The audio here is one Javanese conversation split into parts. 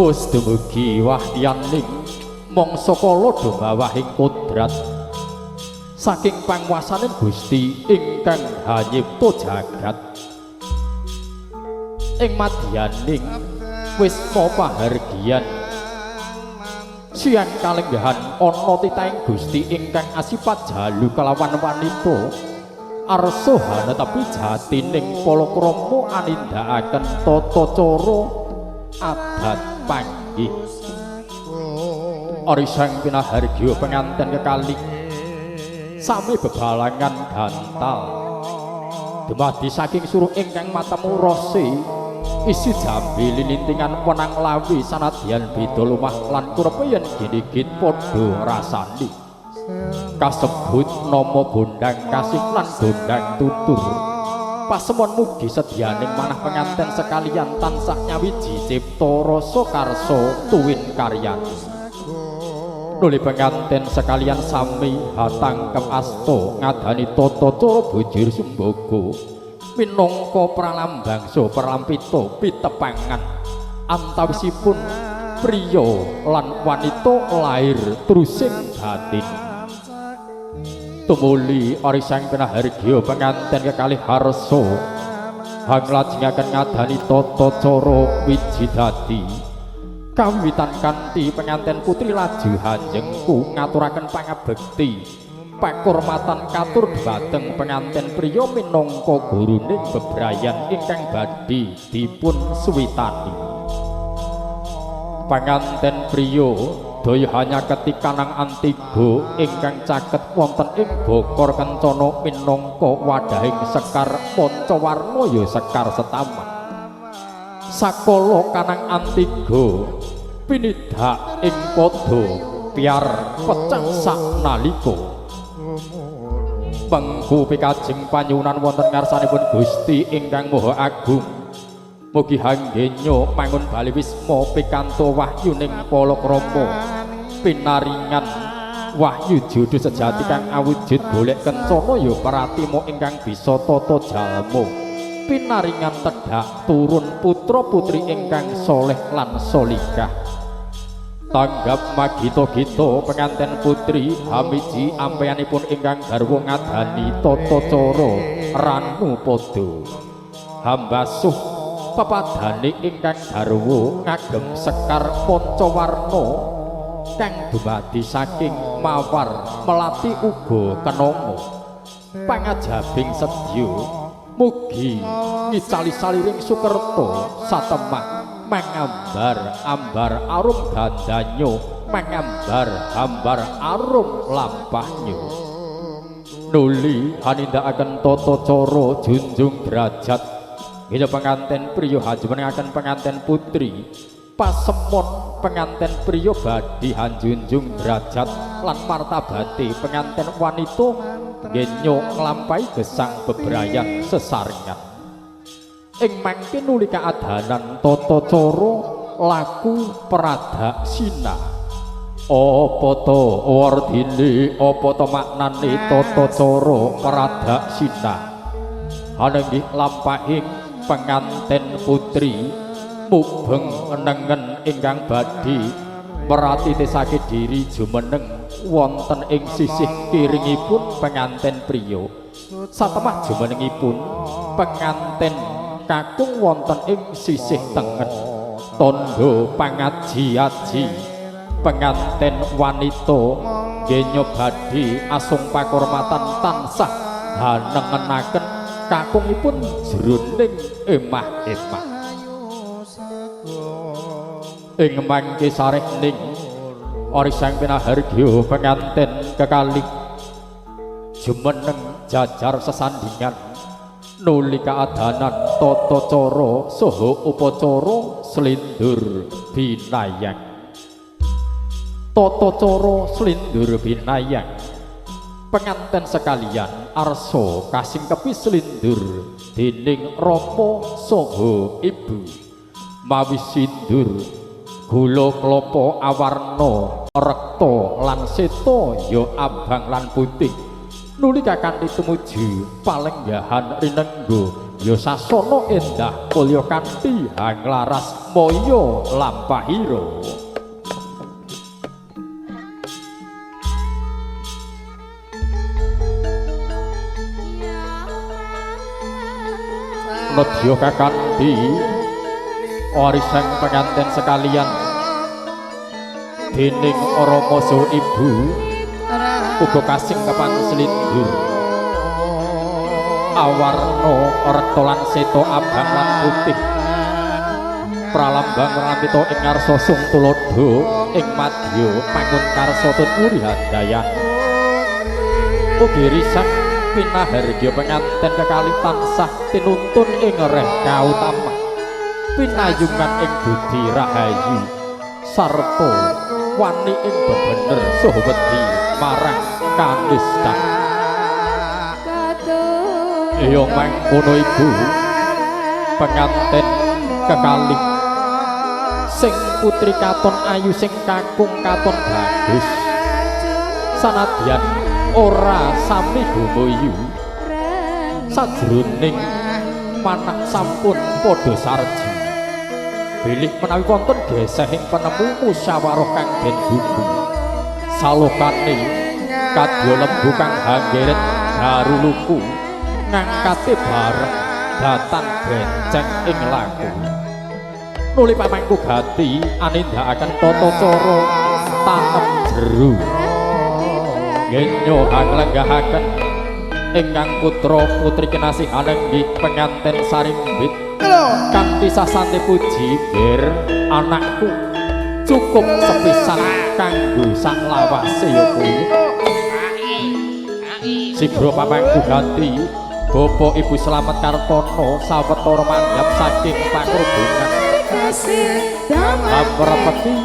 Wus dumugi wahyaning mangsa kala dumawahing kodrat saking panguwasaning Gusti ingkang hanyipta jagat. Ing madyaning wisma pahargyan siang kalenggahan ana titahing Gusti ingkang asipat jalu kalawan wanita arsa hanetepi jatining palakrama anindakaken tata cara adat panggih. Arisang pinahargya penganten kekalih sami bebalangan gantal dumadi saking suruh ingkang matemu rase isi jambe lilintingan wenang lawi sanadyan beda lumah lan kurepe yen ginigit padha rasane. Kasebut nama gondang kasih lan gondang tutur. Pasemon mugi sedyaning manah penganten sekalian tansah nyawiji cipta rasa karsa tuwin karyane. Nuli penganten sekalian sami hatangkep asta ngadani tata cara bujur sumbaga minangka pralambang saha pralampita pitepangan antawisipun priya lan wanita lair trusing batin. Tumuli arisang pinahargya penganten kekalih harsa hanglajengaken ngadani tata cara wiji dadi. Kawiwitan kanthi penganten putri laju hanjengku ngaturaken pangabekti pakurmatan katur dhumateng penganten priya minangka guruning bebrayan ingkang badhe dipun suwitani. Penganten priya daya hanyaketi kanang antiga ingkang caket wonten ing bokor kencana minangka wadhahing sekar pancawarna ya sekar setaman. Sakala kanang antiga pinidak ing pada piar pecah saknalika. Pengku pikajeng panyuwunan wonten ngarsanipun Gusti ingkang Maha Agung. Mugi hanggenya mangun bali wisma pikantuk wahyuning palakrama pinaringan wahyu jodho sejati kang awujud golek kencana ya pratima ingkang bisa tata jalma. Pinaringan tedhak turun putra putri ingkang soleh lan solikah. Tanggap magita-gita penganten putri hamiji ampeyanipun ingkang garwa ngadani tata cara ranu pada. Hambasuh pepadane ingkang garwa ngagem sekar pancawarna kang dumadi saking mawar melati uga kenanga. Pangajabing sedya mugi ngicali saliring sukerta satemah mangambar ambar arum gandanyo mangambar ambar arum lampahnya. Nuli hanindakaken tata cara junjung derajat ngene penganten priya hanjumenengaken penganten putri. Pasemon penganten priya badhe hanjunjung derajat lan martabate penganten wanita ngenyo nglampahi gesang bebrayan sesarengan. Ing mangke nuli kaadanan tata cara laku pradaksina. Apa to wardine, apa to maknane tata cara pradaksina? Anenggih lampahing penganten putri mubeng nengen ingkang badhe meratitesake diri jumeneng wonten ing sisih kiringipun penganten priya. Satemah jumenengipun penganten kakung wonten ing sisih tengen. Tandha pangaji-aji penganten wanita genya badhe asung pakurmatan tansah hanengenaken kakungipun jroning emah-emah. Ing mangke sarehning arisang pinahargya penganten kekalih jumeneng jajar sesandingan nuli kaadanan tata cara saha upacara slindur binayang. Tata cara slindur binayang penganten sekalian arsa kasingkepi slindur dening rama saha ibu. Mawi sindur gula klapa awarna rekta lan seta ya abang lan putih nuli kakanthi tumuju palenggahan rinengga Ya sasana endah mulya kanthi hanglaras maya lampahira. Nedya kakandi warisan penganten sekalian dening Rama saha Ibu uga kasing kepan slindur awarna rekta lan seta abang lan putih pralambang pramita ing ngarsa sung tuladha ing madya mangun karsa tut wuri handayani. Ugi risang pinahargya penganten kekalih tansah tinuntun ing reh kautaman pinayungan ing budi rahayu sarta wani ing bebener saha wedi marang kanistan. Ya mangkono ibu penganten kekalih sing putri katon ayu sing kakung katon bagus sanadyan ora sami gumoyu sajroning manah sampun padha sarji. Bilih menawi wonten gesehing penemu musyawarah kang den bumbu salokane kadya lembu kang hanggeret daruluku ngangkate bareng datan benceng ing laku. Nuli pamangku gati anindakaken tata cara tanem jeru genyo anglenggahaken ingkang putra putri kinasih anenggi penganten sarimbit kanthi sasante puji ger anakku cukup sepisan kanggo saklawase ya kuwi. Sibro pamangku gati Bapak Ibu Slamet Kartono sawetara mandhap saking pakrubungan amrepeti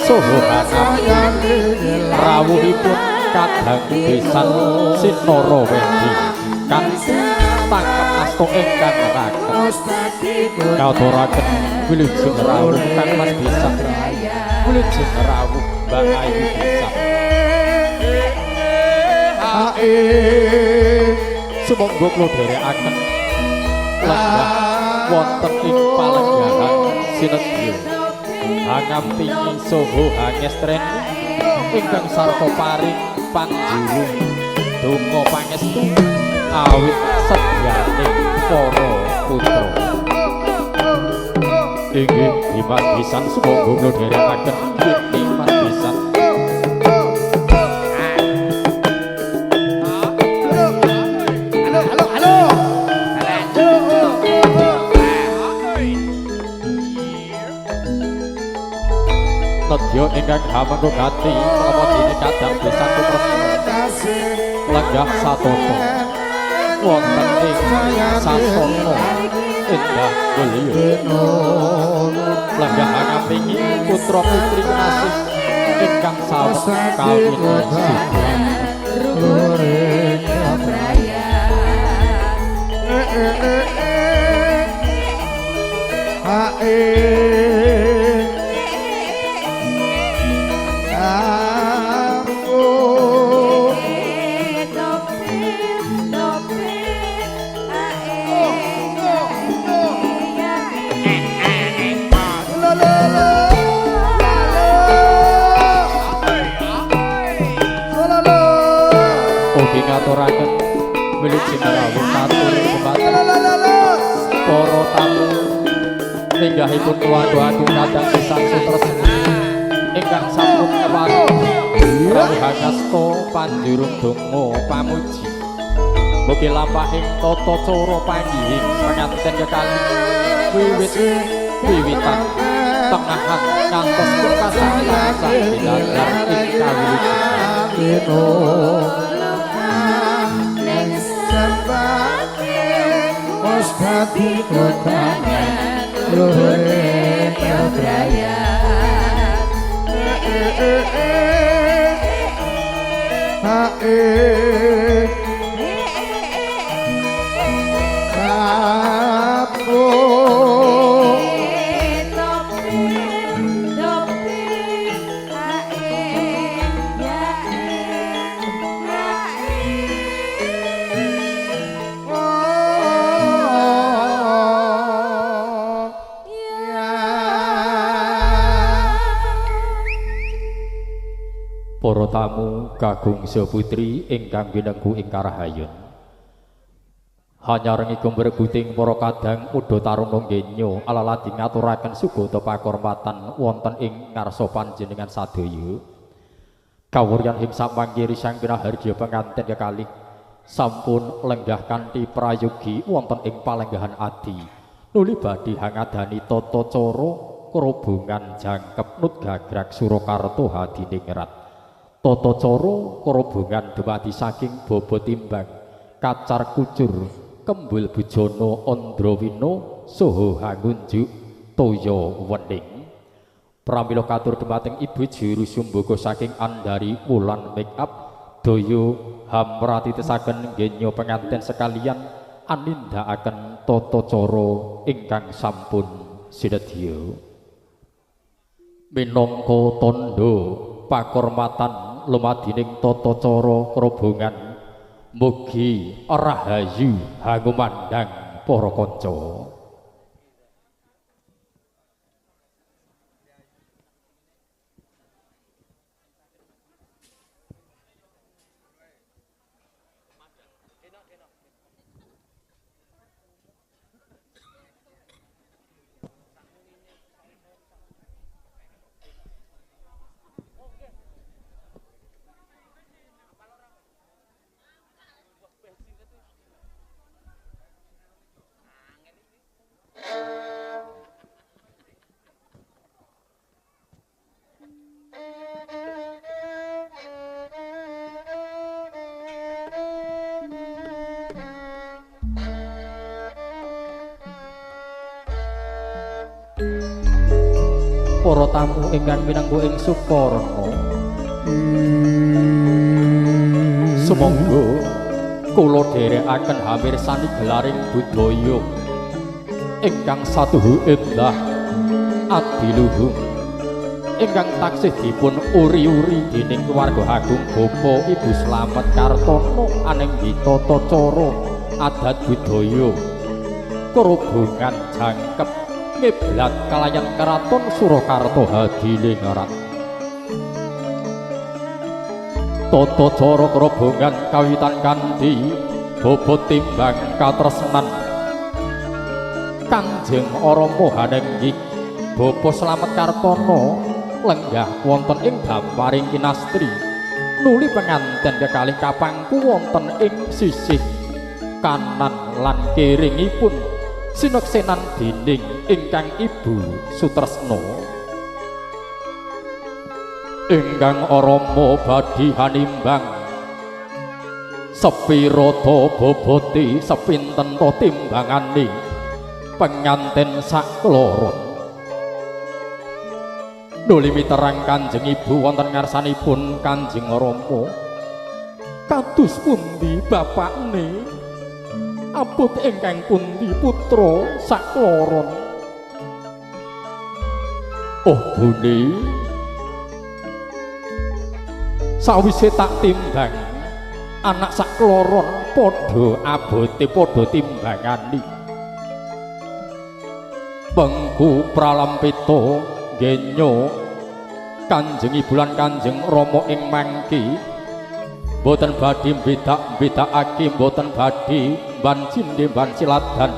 saha hanapi rawuhipun kadang besan Sinara Wedi kanthi tangkep asta ingkang raket ngaturaken wilujeng rawuh Kang Mas Besan, wilujeng rawuh Mbak Ayu Besan. Sumangga kula dherekaken lenggah wonten ing palenggahan sinedya hangampingi saha hangestreni ingkang sarta paring panjuru donga pangestu awit setyaning para putra. Inggih Dimas Bisan sumangga kula dherekaken Dimas Bisan. Nedya ingkang hamangku gati menapa dene kadang besan tresna lenggah satata wonten ing sasana endah mulya lenggah ngampingi putra putri kinasih ingkang saweg kawin sida. Ugi ngaturaken wilujeng rawuh katur dhumateng para tamu minggahipun keluarga agung kadang pisan sutresna ingkang sampun kepareng rawuh asta panjurung donga pamuji. Mugi lampahing tata cara panggihing penganten kekalih wiwit wiwitan tengahan ngantos pungkasan tansah dinandhar ing kawilujengan. Para tamu kagung putri ingkang winengku ing karahayun. Hanyarengi gumrebuting para kadang muda taruna genyo alaladi ngaturaken sugata pakurmatan wonten ing ngarsa panjenengan sadaya. Kawuryan ing samangke risang pinaharja penganten kekalih sampun lenggah kanthi prayogi wonten ing palenggahan adi. Nuli badhe hangadani tata cara krobongan jangkep nut gagrak Surakarta hadiningrat. Tata cara krobongan dumadi saking bobot timbang, kacar kucur, kembul bujana andrawina saha hangunjuk toya wening. Pramila katur dumateng Ibu Juru Sumbaga saking Andari Wulan Make Up daya hamratitesaken genyo penganten sekalian anindakaken tata cara ingkang sampun sinedya. Minangka tandha pakurmatan lumadining tata cara krobongan, mugi rahayu hangumandhang para kanca. Para tamu ingkang minangka ing Sukarna, sumangga kula dherekaken hamirsani gelaring budaya ingkang satuhu endah adiluhung ingkang taksih dipun uri-uri dening keluarga agung Bapak Ibu Slamet Kartono anenggi tata cara adat budaya krobongan jangkep ngiblat kalayan keraton Surakarta hadiningrat. Tata cara krobongan kawitan kanthi bobot timbang katresnan Kanjeng Rama Hanenggih Bapak Slamet Kartono lenggah wonten ing damparing kinastri nuli penganten kekalih kapangku wonten ing sisih kanan lan kiringipun sineksenan dening ingkang Ibu Sutresno. Ingkang Rama badhe hanimbang sepira ta bobote sepinten ta timbangane penganten sakloron. Nuli miterang Kanjeng Ibu wonten ngarsanipun Kanjeng Rama, kados pundi bapakne abot ingkang pundi putra sakloron? Oh bune, sawise tak timbang anak sakloron padha abote padha timbangane. Bengku pralampita genyo Kanjeng Ibu lan Kanjeng Rama ing mangke mboten badhe mbedak-mbedakake, mboten badhe mban cindhe mban siladan.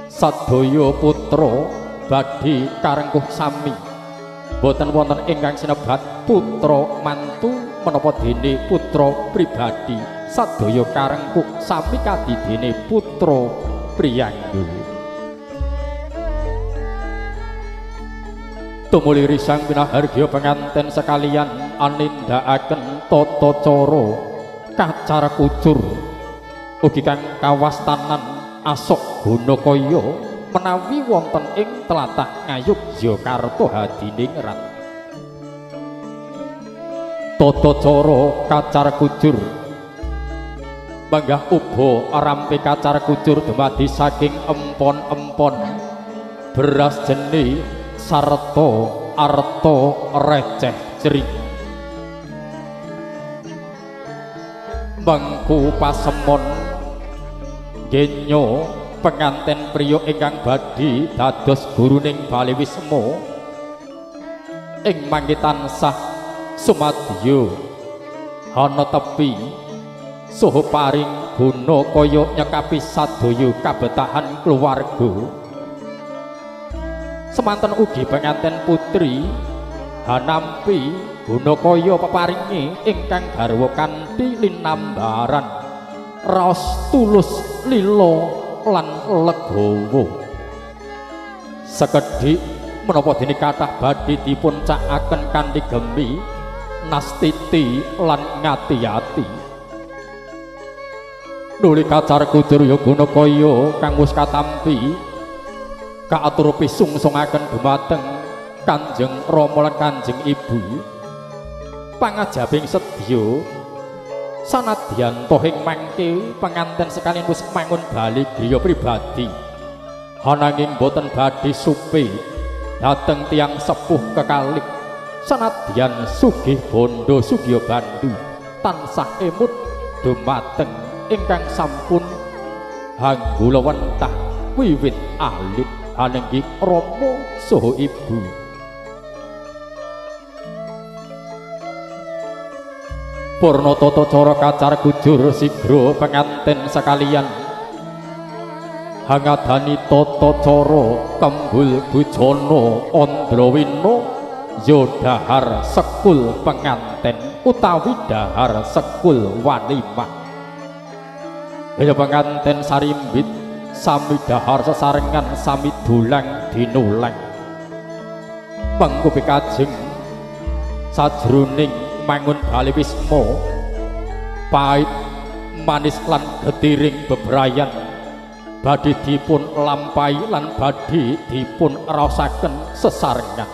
Sadaya putra badhe karengkuh sami, mboten wonten ingkang sinebat putra mantu menapa dene putra pribadi, sadaya karengkuh sami kadidene putra priyangga. Tumuli risang pinahargya penganten sekalian anindakaken tata cara kacar kucur ugi kang kawastanan asok gunakaya menawi wonten ing tlatah Ngayogyakarta hadiningrat. Tata cara kacar kucur manggah uba rampe kacar kucur dumadi saking empon-empon beras jeni sarta arta receh jering. Mengku pasemon genyo penganten priya ingkang badhe dados guruning Bale Wisma ing mangke tansah Sumadyo hana tepi saha paring guna kaya nyekapi sadaya kabetahan keluarga. Semanten ugi penganten putri hanampi guna kaya peparinge ingkang garwa kanthi linambaran raos tulus lila lan legawa. Sekedhik menapa dene kathah badhe dipun cakaken kanthi gemi nastiti lan ngati-ati. Nuli kacar kucur ya guna kaya kang wis katampi kaatur pisungsungaken dumateng Kanjeng Rama lan Kanjeng Ibu. Pangajabing sedya sanadyan toh ing mangke penganten sekalian wis mangun bali griya pribadi, ananging boten badhe supe dhateng tiyang sepuh kekalih. Sanadyan sugih bondo sugih bandu tansah emut dumateng ingkang sampun hanggula wentah wiwit alit anenggih rama saha ibu. Purna tata cara kacar kujur sigra penganten sekalian hangadani tata cara kembul bujana andrawina ya dahar sekul penganten utawi dahar sekul walimah. Ya penganten sarimbit sami dahar sesarengan sami dulang dinulang mengkupi kajeng sajroning mangun bali wisma pait manis lan getiring bebrayan badhe dipun lampahi lan badhe dipun raosaken sesarengan.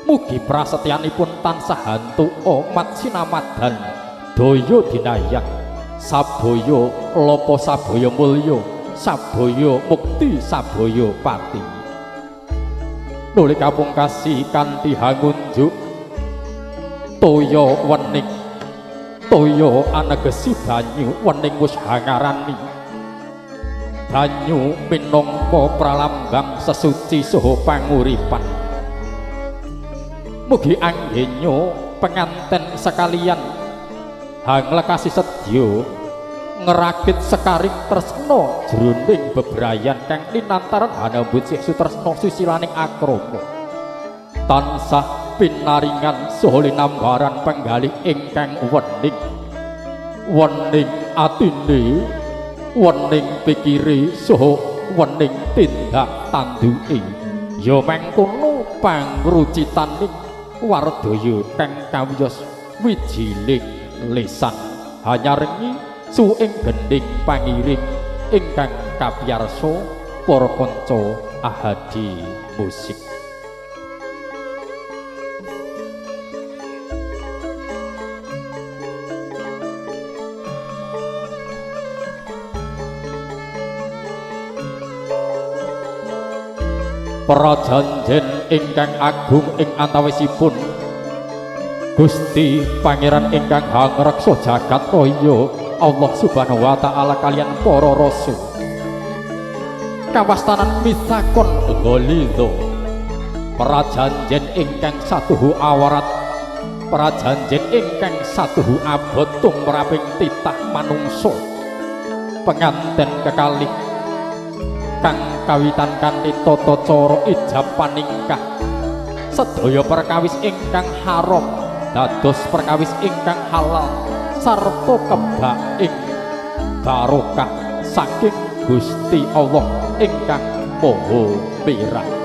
Mugi prasetyanipun tansah hantuka mat sinamadan daya dinayak sabaya lopo sabaya mulya sabaya mukti sabaya pati. Nuli kapungkasi kanthi hangunjuk toya wening toya anegesi banyu wening wis hangarani banyu minangka pralambang sesuci saha panguripan. Mugi anggenya penganten sekalian hanglekasi sedya ngerakit sekaring tresna jroning bebrayan kang linantaran hanambut sih sutresna susilaning akrama tansah pinaringan saha linambaran penggalih ingkang wening wening atine wening pikire saha wening tindak tanduke ya mangkono pangrucitaning wardaya kang kawiyos wijiling lisan hanyarengi suing gendhing pangiring ingkang kapiyarsa para kanca ahadi musik. Prajanjen ingkang agung ing antawisipun Gusti Pangeran ingkang hangreksa jagat raya Allah Subhanahu wa taala kalian para rasul kawastanan misakon ghalidha prajanjen ingkang satuhu awarat prajanjen ingkang satuhu abot tumraping titah manungsa penganten kekalih kang kawitan kanthi tata cara ijab paningkah sedaya perkawis ingkang haram dados perkawis ingkang halal sarta kebak ing barokah saking Gusti Allah ingkang Maha Mirah.